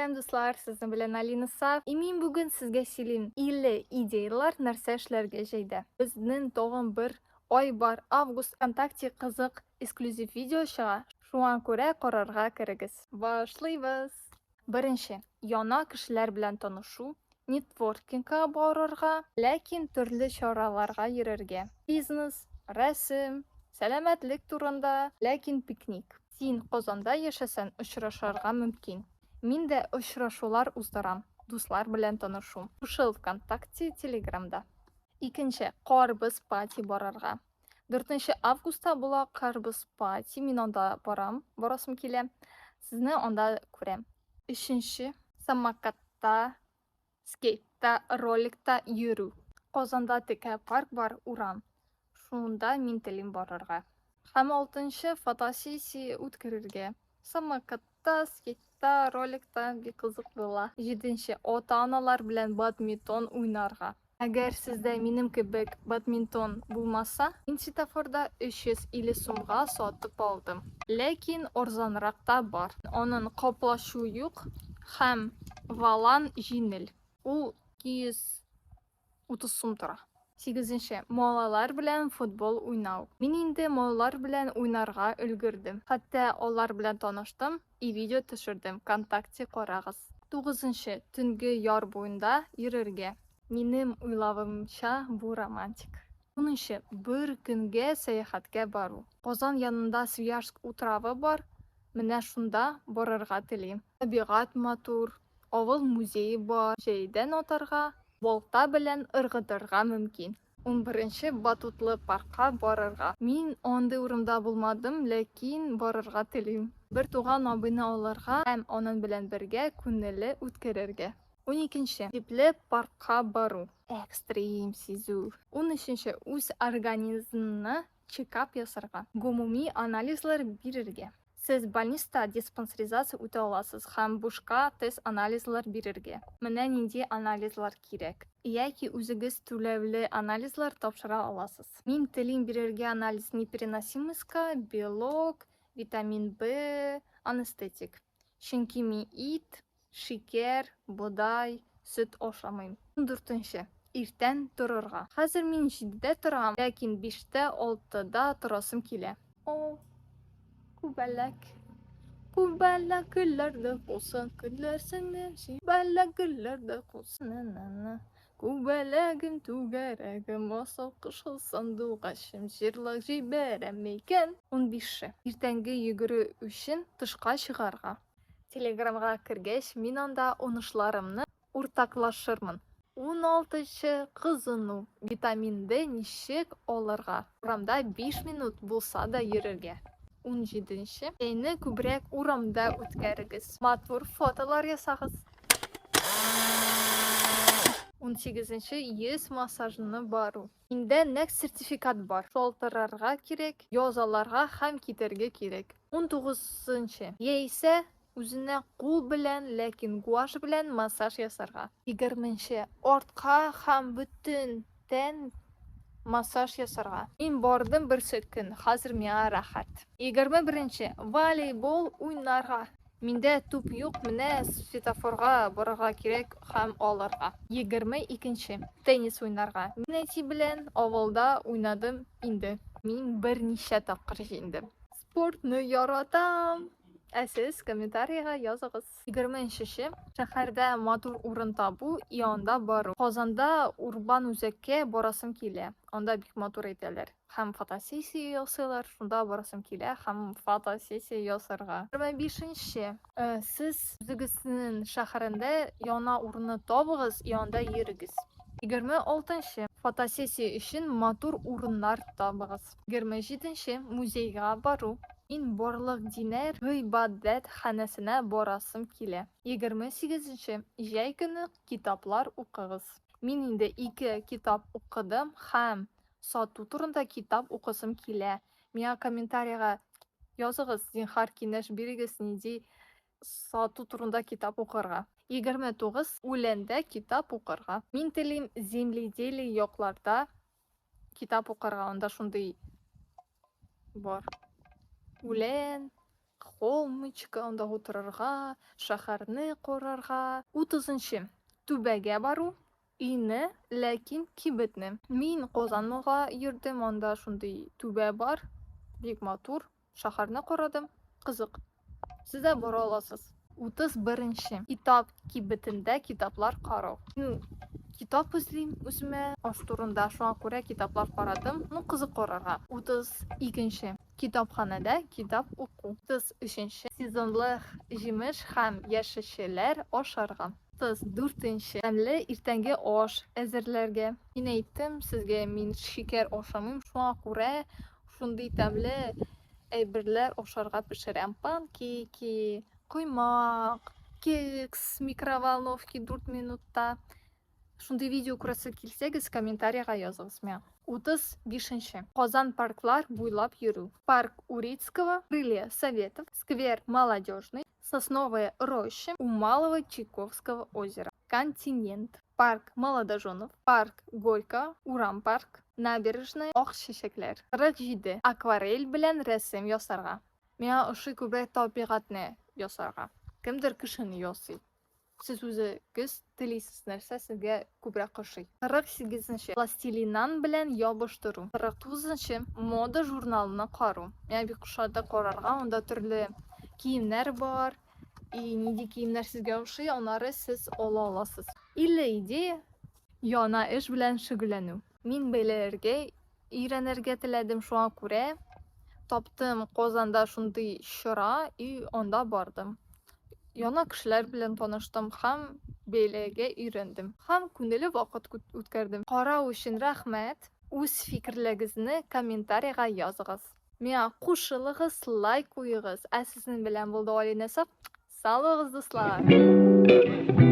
Сәлам, дуслар, сезнең белән Алина Саф. И мин бүген сезгә сөйлим 50 идеялар нәрсә эшләргә җәйдә. Безнең тагын бер ай бар, август. Вконтакте кызык эксклюзив видео чыга, шуңа күрә карарга керегез. Башлыйбыз! Беренче, яна кешеләр белән танышу, нетворкингка барырга, ләкин төрле чараларга йөрергә. Бизнес, рәсем, сәламәтлек турында, ләкин пикник. Син Казанда яшәсән, очрашырга мөмкин. Мин дә очрашулар уздырам, дуслар белән танышу. Кушыл ВКонтакте, Телеграмда. Икенче, карбыз пати барырга. 4 августта була карбыз пати, мин анда барам, барасым килә. Сезне анда күрәм. Өченче, самокатта, скейтта, роликта йөрү. Казанда текә парк бар, урам. Шунда мин телим барырга. Һәм алтынчы, фотосессия үткәрергә. Самокатта, скейтта, роликта бик кызык була. Җиденче, ата-аналар белән бадминтон уйнарга. Әгәр сездә минем кебек бадминтон булмаса, мин светофорда 350 сумга сатып алдым. Ләкин арзанрак та бар. Аның каплашу юк һәм валан җиңел. Ул 230 сум тора. Сигезенче, малайлар белән футбол уйнау. Мин инде малайлар белән уйнарга өлгердем. Хәтта алар белән таныштым и видео төшердем, ВКонтакте карагыз. Тугызынчы, төнге яр буенда йөрергә. Минем уйлавымча, бу романтик. Унынчы, бер көнгә сәяхәткә бару. Казан янында Свияжск утравы бар, менә шунда барырга телим. Табигать матур, авыл музее бар, җәйдән атарга, балта белән ыргытырга мөмкин. Унберенче, батутлы паркка барырга. Мин андый урында булмадым, ләкин барырга телим. Бер туган абыйны алырга һәм аның белән бергә күнелле үткәрергә. Уникенче, типле паркка бару. Экстрим сизү. Унөченче, үз организмны чекап ясарга, гомуми анализлар бирергә. Сез больниста диспансеризация үтә аласыз һәм бушка тест-анализлар бирергә. Менә нинди анализлар кирәк. Яки үзегез түләүле анализлар тапшыра аласыз. Мин телим бирергә анализ непереносимостька, белок, витамин В, анестетик. Чөнки мин ит, шикәр, бодай, сөт ашамыйм. Ундүртенче. Иртән торырга. Хәзер мин җидедә торам, ләкин биштә, алтыда торасым килә. О, күбәләк. Күбәләк гөлләрдә кунса, көләрсең, күбәләк гөлләрдә кунса, на-на-на. Күбәләгем, түгәрәгем, асыл кошыл сандугачым, җырлап җибәрәм микән? Унбише. Иртәнге йөгерү өчен тышка чыгарга. Телеграмга кергәч, мин анда уңышларымны уртаклашырмын. Уналтынчы кызыну. Витамин Д ничек алырга? Урамда 5 минут булса да йөрергә. Унҗиденче. Җәйне күбрәк урамда үткәрегез. Матур фотолар ясагыз. Унсигезенче. Йөз массажына бару. Миндә нәкъ сертификат бар. Шалтырарга кирәк, язаларга һәм китәргә кирәк. Унтугызынчы. Яисә үзенә кул белән, ләкин гуашь белән массаж ясарга. Егерменче. Артка һәм бөтен тән массаж ясарга. Мин бардым берсе көн, хәзер миңа рәхәт. 21. Волейбол уйнарга. Миндә туп юк, менә светофорга барырга кирәк һәм алырга. 22. Теннис уйнарга. Мин әти белән авылда уйнадым инде. Мин берничә тапкыр җиңдем. Спортны яратам! Ә сез комментарийга языгыз. 23. Шәһәрдә матур урын табу и анда бару. Казанда урбан үзәккә барасым килә. Анда бик матур әйтәләр. Һәм фотосессия ясыйлар, шунда барасым килә һәм фотосессия ясарга. 25-нче. Сез үзегезнең шәһәрендә яңа урынны табыгыз и анда йөрегез. 26-нчы. Фотосессия өчен матур урыннар табыгыз. 27-нче. Музейга бару. Мин барлык динәр гыйбадәтханәсенә барасым килә. 28-нче. Җәй көне китаплар укыгыз. Мин инде ике китап укыдым һәм сату турында китап укысым килә. Миңа комментарийга языгыз, зинһар, киңәш бирегез, нинди сату турында китап укырга. 29. Үләндә китап укырга. Мин телим земледелие якларда китап укырга. Анда шундый бар. Үлән. Холмычка, анда утырырга, шәһәрне карарга. 30-нчы. Түбәгә бару, өйне, ләкин кибетне. Мин Казанга йөрдем, анда шундый түбә бар, бик матур. Шәһәрне карадым, кызык. Сез дә бара аласыз. 31-нче. Китап кибетендә китаплар карау. Мин китап эзлим үземә аш турында, шуңа күрә китаплар карадым. Ну, кызык карарга. 32-нче. Китапханәдә китап уку. 33-нче. Сезонлы җимеш һәм яшелчәләр ашарга. 34-нче. Тәмле иртәнге аш әзерләргә. Мин әйттем сезгә, мин шикәр ашамыйм, шуңа күрә шундый тәмле әйберләр ашарга пешерәм. Панкейки, коймак, кекс, микроволновки 4 минутта. Шундый видео күрәсе килсәгез, комментарийга языгыз миңа. 35-нче. Казан парклар буйлап йөрү. Парк Урицкого, Крылья Советов, сквер Молодежный, Сосновая роща у Малого Чайковского озера. Континент. Парк Молодоженов, парк Горького, Урам парк, набережная, Ак чәчәкләр. 47. Акварель белән рәсем ясарга. Миңа ошый күбрәк табигатьне ясарга. Кемдер кешене ясый. Сез үзегез телисез, нәрсә сезгә күбрәк ошый. 48 нче. Пластилиннан белән ябыштыру. 49 нчы. Мода журналны кару. Миңа бик ошады карарга, анда төрле киемнәр бар. И нинди киемнәр сезгә ошый, аннары сез ала аласыз. 50 идея. Яна эш белән шөгыльләнү. Мин бәйләргә өйрәнергә теләдем, шуңа күрә таптым Казанда шундый чара и анда бардым. Яна кешеләр белән таныштым һәм бәйләргә өйрәндем. Һәм күңелле вакыт үткәрдем. Карау өчен рәхмәт. Үз фикерләрегезне комментарийга языгыз. Миңа кушылыгыз, лайк куегыз. Ә сезнең белән булды Алинә Сак. Сау булыгыз, дуслар!